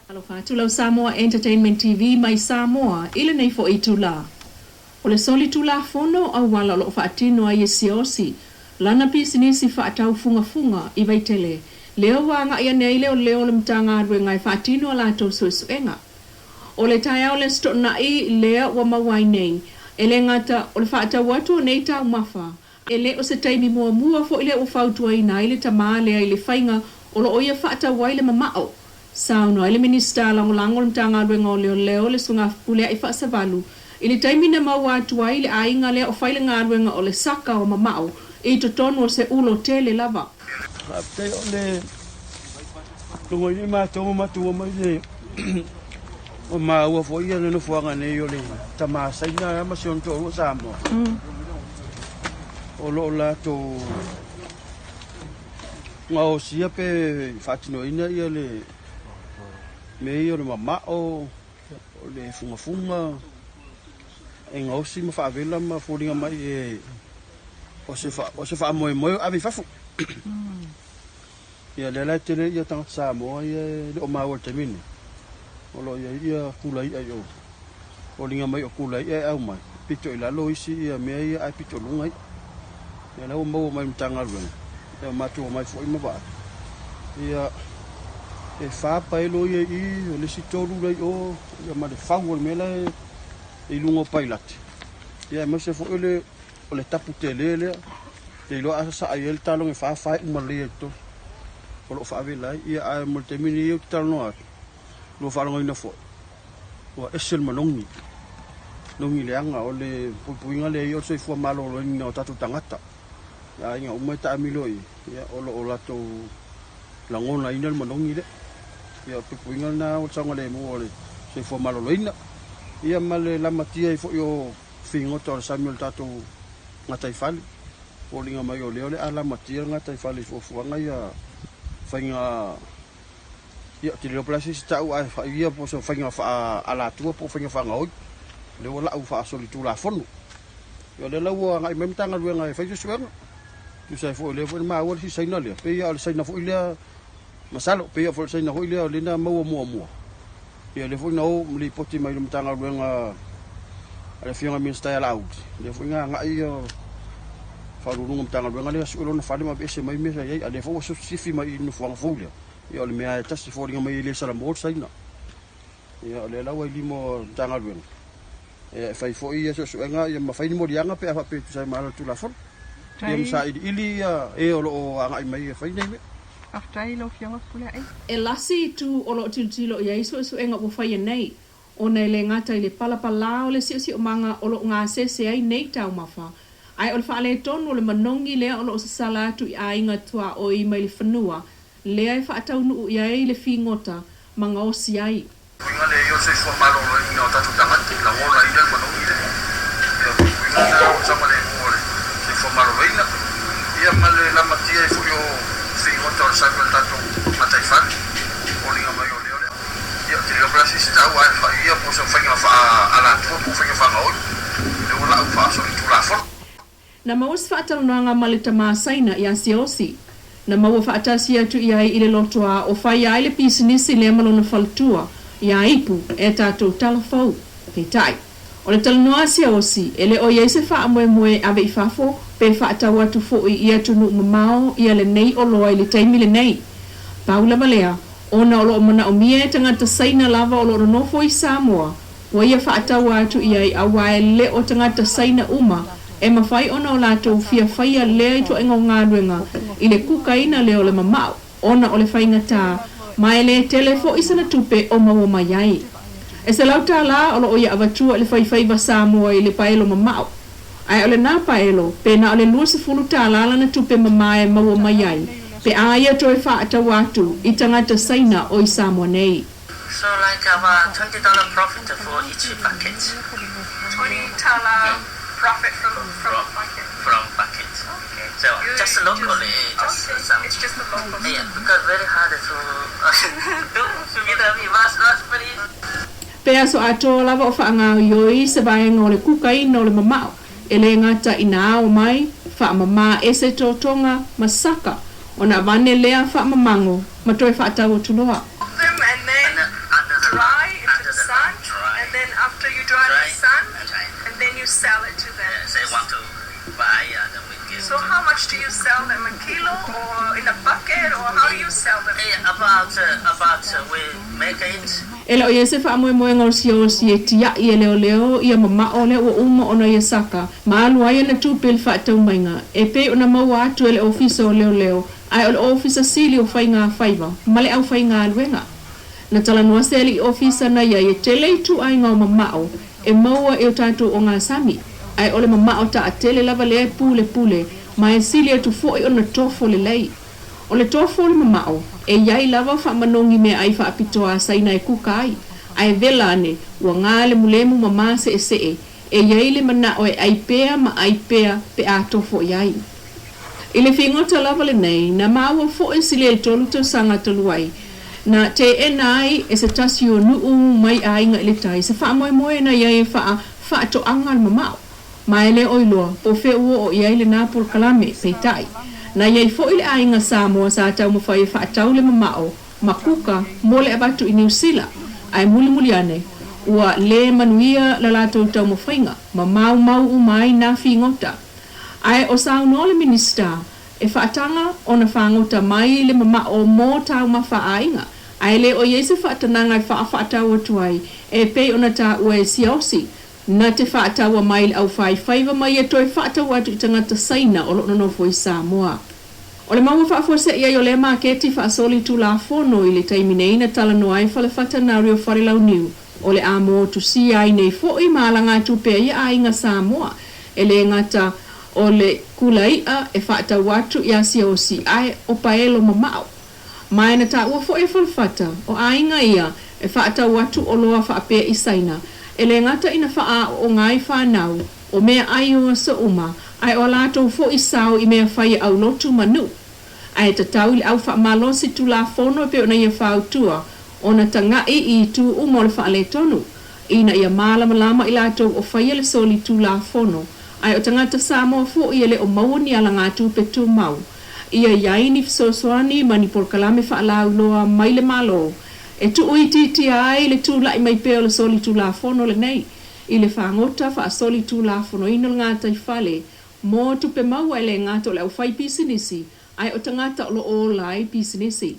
Alofa atu lau Samoa Entertainment TV mai Samoa i lenei foi itula. O le solitulafono auala o lo o faatino ai e Siaosi lana pisinisi faatau fugafuga i Vaitele, lea ua agai ane ai leoleo o le Matagaluega e faatino a latou suesuega. O le taeao o le Aso Toonai lea ua maua ai nei, e le gata o le faatau atu o nei taumafa, E le o se taimi muamua foi lea ua fautuaina ai le tamā lea i le faiga o lo o ia faatau ai le mamao. Saunoa ai le Minisita Lagolago o le Matagaluega o Leoleo, le Susuga Fepuleai Faasavalu, i le taimi na maua atu ai le aiga lea o fai le galuega o le saka o mamao i totonu o se ulo tele lava. Faafetai o le luga i matou ma matua mai le o maua foi ia le nofoaga nei o le tama Saina ma si ona toalua Samoa. O lo o latou gaosia pe faatinoina ia le mea ia o le mamao, o le fugafuga e gaosi ma faavela ma foliga mai e o se faamoemoe ave i fafo. Ia lea la e tele ia tagata Samoa ia e le o maua i le taimi lenei, o lo o i ai ia kula i'a i o. Foliga mai o kula i'a e aumai, pito i lalo isi ia mea ia ae pito i luga i'a. Ia lea ua maua mai i le Matagaluega, ia matou omai foi ma vaai. Ia e fa paelo ia i i, o le isi tolu la i o, ia ma le fau o le mea la e i luga o pailate. Ia aemaise foi o le O le tapu tele lea, le iloa a sasaa i ai le taloga e fa, fa e uma lelei ai i totonu. O lo o faavela ai. Ia ae mo le taimi nei ou te talanoa atu, ua faalogoina foi, ua ese le manogi, manogi leaga. O le puipuiga lea ia o le soifua maloloina o tatou tagata. Aiga uma e taamilo i i, ia o lo o latou lagonaina le manogi lea. Ia o le puipuiga lena o le saogalemu o le soifua maloloina. Ia ma le lamatia ai foi o figota o le sami o le tatou gataifale. Foliga mai o lea o le a lamatia le gataifale i fuafuaga ia faiga ia ou te le iloa po o le a se isi tau ae ia po o se faiga faa-alatua po o faiga faagaoi. O lea ua lau faasolitulafono. Ia o lea la ua agai mai le Matagaluega e fai suesuega. Tusa ai foi o lea foi na maua le isi Saina lea, pei lava o le Saina foi lea masalo, pei lava foi o le Saina foi lea o lea na maua muamua. Ia lea foi na o ma lipoti mai i le Matagaluega a le Afioga i le Minisita ia Laauli, lea foi na agai ia Faauluuluga o Matagaluega lea sue lona fale ma aveese mai mea sa i ai, a o lea foi ua sifi mai i le nofoaga fou lea, ia o le mea lava e tasi e foliga mai e le salamo le Saina. Ia o lea la ua i lima o le Matagaluega e fai foi ia suesuega ia ma fai ni moliaga pe a faapea e tusa ai ma ala o le Tulafono. Ia ma sailiili ia e o lo o agai mai e fai nei mea. Faafetai i lau Afioga Fepuleai. E lasi itu o lo o tilotilo i ai suesuega ua faia nei, ona e le gata i le palapalā o le siosiomaga o lo o gasese ai nei taumafa, ae o le faaletonu o le manogi lea o lo o sasala atu i aiga tuaoi mai le fanua lea e faataunuu i ai le figota ma gaosi ai. Puipuiga lea ia o le soifua maloloina o tatou tagata, lagonaina le manogi lea. Ia o puipuiga na o le saogalemu o le soifua maloloina, ia ma le lamatia ai foi o figota o le sami o le tatou gataifale. Foliga mai o lea o le a. Ia ou te le iloa po o le a se isi tau ae fai ia po o se faiga faa-alatua po o faiga faagaoi. Lea ua lau faasolitulafono. Na maua se faatalanoaga ma le tamā Saina ia Siaosi. Na maua faatasi atu i ai i le lotoa o faia ai le pisinisi lea ma lona faletua, ia Ipu, e tatou tala fou. Peitai, o le talanoa a Siaosi, e le o i ai se faamoemoe e ave i fafo pe faatau atu foi i atunuu mamao ia lenei oloa i le taimi lenei. Pau lava lea, ona o lo o manaomia e tagata Saina lava o lo o nonofo i Samoa Ua ia faataua atu i ai aua e le o tagata Saina uma e mafai ona o latou fia faia lea ituaiga o galuega i le kukaina lea o le mamao ona o le faigata ma e le tele foi sana tupe o maua mai ai. E $100 o lo o ia avatua i le faifaiva Samoa i le paelo mamao. Ae o lena paelo, pe na o le $20 lana tupe mama e maua mai ai pe a ia toe faataua atu i tagata Saina o i Samoa nei. So like about $20 profit for each bucket. $20 profit from from bucket. From bucket. Okay. So just locally, just okay. some. It's just the local. Yeah, because very hard to to get a bus please. Pe aso atoa lava o faagaoioi se vaega o le kukaina o le mamao, e le gata ina ao mai, faamama ese totoga ma saka, ona avane lea faamamago ma toe faatau atu loa. Them and then. much do you sell them? A kilo or in a bucket or how do you sell them? About we make it. E le o i ai se faamoemoega o le siaosi e tiaʻi e leoleo ia mamao lea ua uma ona ia saka ma alu ai ana tupe i le faataumaiga e pei ona maua atu e le Ofisa o Leoleo ae o le Ofisa Sili o Faiga Faiva ma le Aufaigaluega. Na talanoa se alii ofisa na i ai e tele ituaiga o mamao e maua i o tatou ogasami, ae o le mamao taatele lava lea e pulepule ma e sili atu foi ona tofo lelei. O le tofo o le mamao, e i ai lava faamanogi meaai faapitoa a Saina e kuka ai, ae vela ane ua galemulemu ma maseesee, e i ai le manao e ai pea ma ai pea pe a tofo i ai. I le figota lava lenei, na maua foi silia i le 3 tausaga talu ai, na teena ai e se tasi o nuu mai aiga i le tai se faamoemoe na i ai e faa faatoaga le mamao, ma e le o iloa po o fea ua oo i ai lena polokalame. Peitai, na i ai foi le aiga Samoa sa taumafai e faatau le mamao ma kuka mo le avatu i Niu Sila, ae mulimuli ane, ua le manuia la latou taumafaiga ma maumau uma ai nā figota. Ae o saunoa le Minisita, e faataga ona fagota mai le mamao mo taumafa aiga, ae le o i ai se faatanaga e faafaatau atu ai e pei ona taua e Siaosi, na te faataua mai le aufaifaiva ma ia toe faatau atu i tagata Saina o lo o nonofo i Samoa. O le maua faafuasei ai o lea maketi faasoli Tulafono i le taimi nei na talanoa ai Falefata Nario Falelauniu o le a motusia ai nei foi ma alagatupe a ia aiga Samoa e le gata o le kula iʻa e faatau atu i Asiaosi ae o paelo mamao. Ma e na taua foi e Falefata o aiga ia e faatau atu oloa faapea i Saina e le gata ina faaoga ai fanau o meaai o aso uma ae o a latou foi sao i mea fai a aulotu ma nuu. Ae tatau i le au faamalosi Tulafono e pei ona ia fautua ona taga'i i itu uma o le faaletonu ina ia malamalama i latou o faia le soli Tulafono ae o tagata Samoa foi e le o maua ni alagatupe tumau ia i ai ni fesoasoani ma ni polokalame faalauiloa mai le Malo e tuuitiitia ai le tula'i mai pea o le soli Tulafono lenei i le fagota faasolitulafonoina o le gataifale mo tupe maua e le gata o le aufaipisinisi ae o tagata o lo o ola ai pisinisi.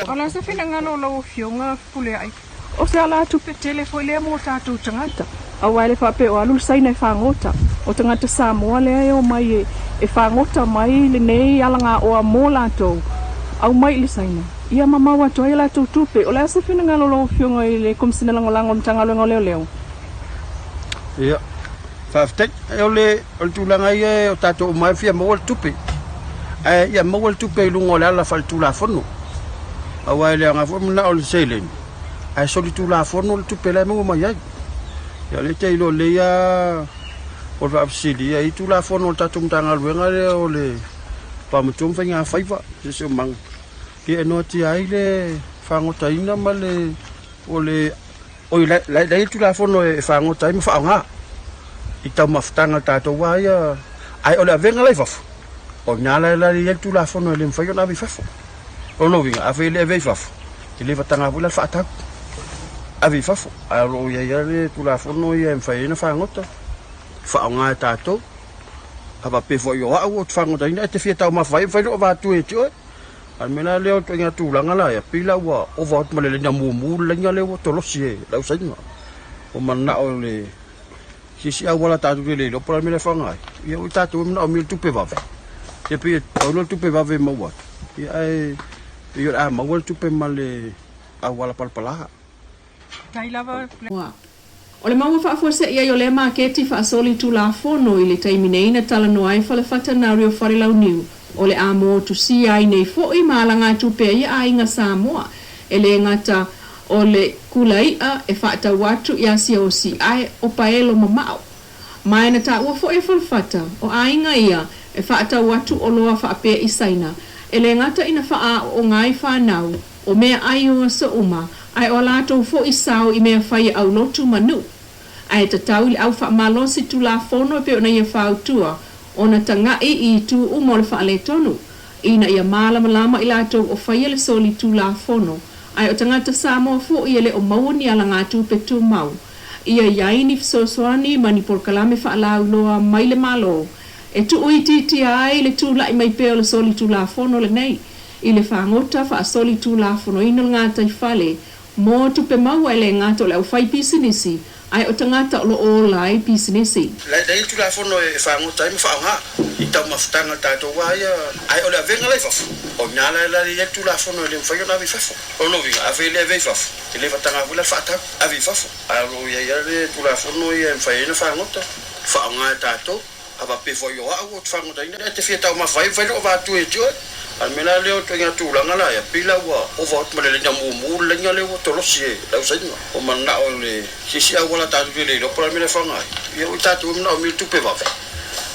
O le a se finagalo o lau Afioga Fepuleai? O se alatupe tele foi lea mo tatou tagata, aua e le faapea o alu le Saina e fagota. O tagata Samoa lea e omai e fagota mai lenei alagaoa mo latou, aumai i le Saina, ia ma maua atu ai a latou tupe. O le a se finagalo o lau Afioga i le Komesina Lagolago o le Matagaluega o Leoleo? Ia, faafetai. O le, o le tulaga ia o tatou uma e fia maua le tupe. Ae ia maua le tupe i luga o le ala faaletulafono. Aua e le aoga foi manao le seleni, ae solitulafono le tupe la e maua mai ai. Ia o lea e te iloa lelei lava o le faafesili, ia i Tulafono o le tatou Matagaluega lea o le Vaomatua ma Faiga Faiva, Siosiomaga, ia e noatia ai le fagotaina ma le, o le Oi, la, la, la i le Tulafono e fagota ai ma faaaoga i taumafataga a tatou a ia, ae o le avega la i fafo, o i ina la la i ai le Tulafono e le mafai ona ave i fafo. O lona uiga, afai e le avea i fafo, e le fataga foi la le faatau, ave i fafo, ae o lo o i ai lava le Tulafono ia e mafai ai ona fagota, faaaoga e tatou. A faapea foi o au ou te fagotaina, e te fia taumafa ai, e mafai ona ou avatua ia te oe. A o le mea la lea o ituaiga tulaga la ia, pei la ua ova atu ma le laina mumu le laina lea ua tolosi e le ausaina. Ua mananao le se isi auala tatou te le iloa po o le a le mea la e faaaoga ai. Ia ua tatou e manaomia le tupe vave. Ia pei e pau lea o le tupe vave e maua atu, ia ae pei o le a maua le tupe ma le auala palapala. Tai lava. Ua. O le maua faafuasei ai o lea maketi faasoli Tulafono i le taimi nei na talanoa ai Falefata Nario Falelauniu o le a motusia ai nei foi ma alagatupe a ia aiga Samoa e le gata o le kula iʻa e faatau atu i Asiaosi ae o paelo mamao. Ma e na taua foi e Falefata o aiga ia e faatau atu oloa faapea i Saina e le gata ina faaoga ai fanau o meaai o aso uma ae o a latou foi sao i mea fai a aulotu ma nuu. Ae tatau i le au faamalosi Tulafono e pei ona ia fautua ona taga'i i itu uma o le faaletonu ina ia malamalama i latou o faia le soli Tulafono ae o tagata Samoa foi e le o maua ni alagatupe tumau ia i ai ni fesoasoani ma ni polokalame faalauiloa mai le Malo. e tuuitiitia ai le tula'i mai pea o le solitulafono lenei i le fagota faasolitulafonoina o le gataifale mo tupe maua e lē gata o le aufaipisinisi ae o tagata o loo ola ai pisinisi. Leai Tulafono e fagota ai ma faaaoga i taumafataga a tatou a ia, ae o le avega la i fafo, o i ina la e i ai le Tulafono e le mafai ona ave i fafo. O lona uiga, afai e le avea i fafo, e le faataga foi la le faatau, ave i fafo. Ae o lo o i ai lava le Tulafono ia e mafai ai ona fagota, faaaoga e tatou. A faapea foi o au ou te fagotaina, e te fia taumafa ai, e mafai ona ou avatu ia te oe. A o le mea la lea o ituaiga tulaga la ia, pei la ua ova atu ma le laina mumu le laina lea ua tolosi e le ausaina. Ua mananao le se isi auala tatou te le iloa po o le a le mea la e faga ai. Ia oi tatou e manaomia le tupe vave.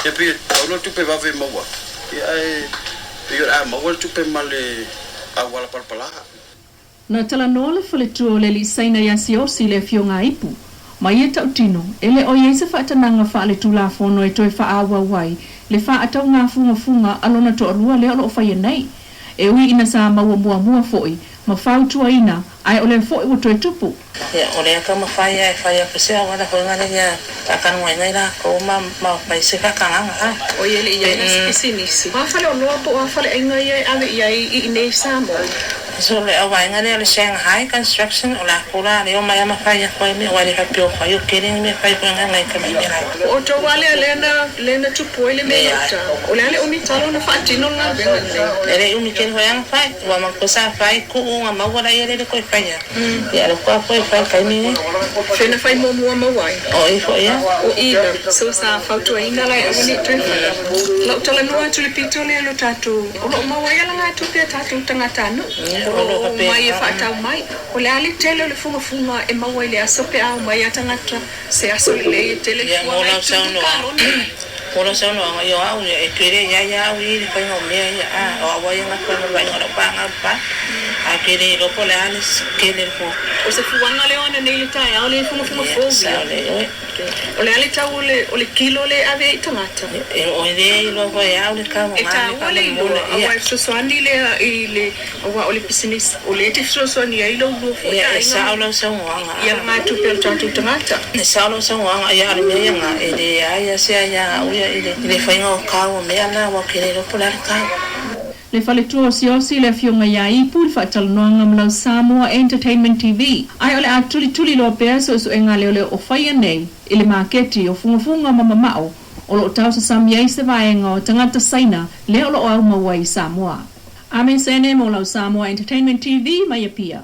Ia pei e tatau loa le tupe vave e maua atu, ia ae pei o le a maua le tupe ma le auala palapala. Na talanoa le faletua o le alii Saina ia Siaosi i le afioga a Ipu, ma ia tautino, e le o i ai se faatanaga faaletulafono e toe faaauau ai le faataugafugafuga a lona toalua lea o lo o faia nei. E ui ina sa maua muamua foi ma fautuaina, ae o lea foi ua toe tupu. Ia, o lea taumafai lava e fai atu se auala foi lea ia faatanoaina i latou ma ma fai se faatagaga a. O ia le i ai na se pisinisi. O a faleoloa po o a faleaiga ia e ave i ai i inei i Samoa? So le auvaega lea o le Shanghai Construction o latou la lea omai lava ma fai atu ai mea aua e le faapea o fai o tele ni mea fai foi nai tamai mea laiti. O outou lava lea lea na lea na tupu ai le mea i uta. O le a le umi talo na faatino le galuega lenei? E le i umi tele foi lava na fai aua manatua sa fai tuu ona maua laia lea le toe faia. Ia le toa foi fai taimi nei. Fe na fai muamua maua ai? O i foi ia. O i lava. So sa fautuaina la e aua ne i toe faia. Lau talanoa atu i le pito lea lo tatou, o lo o maua ai alagatupe a tatou tagatanuu, o lo o omai e faatau mai. O le a le tele o le fugafuga e maua i le aso pe a omai a tagata se aso lelei e tele Ia mo fuaga lau e tumu saunoaga, kalone. mo lau saunoaga, ia o au ia e tele ia ia au i le faiga o mea ia a o au ai e gafa ma le vaaiga o lau pāga pa ae ke le iloa po o le a le tele o le O se fuaga lea o ana nei i le taeao le fugafuga Ia fou ia. sao lelei oe. O le a le tau o le o le kilo lea e ave ai i tagata? E o le iloa foi e au le tau E o ga le taua le iloa, faamolemole ia. aua e fesoasoani lea i le aua o le pisinisi, o lea e te fesoasoani ai lou lua foi Ia e aiga ma sao lau saunoaga i a. alagatupe a lo tatou tagata. E sao lau saunoaga ia a o le mea ia ga e leai a se aiā au ia i le i le faiga o tau o mea la aua ou te le iloa po o le a le tau. Le faletua o Siaosi le afioga ia Ipu i le faatalanoaga ma lau Samoa Entertainment TV. Ae o le a tulituli loa pea suesuega a leoleo o faia nei i le maketi o fugafuga ma mamao o lo o taosasami ai se vaega o tagata Saina lea o lo o aumau ai i Samoa. Ame Sene mo lau Samoa Entertainment TV mai Apia.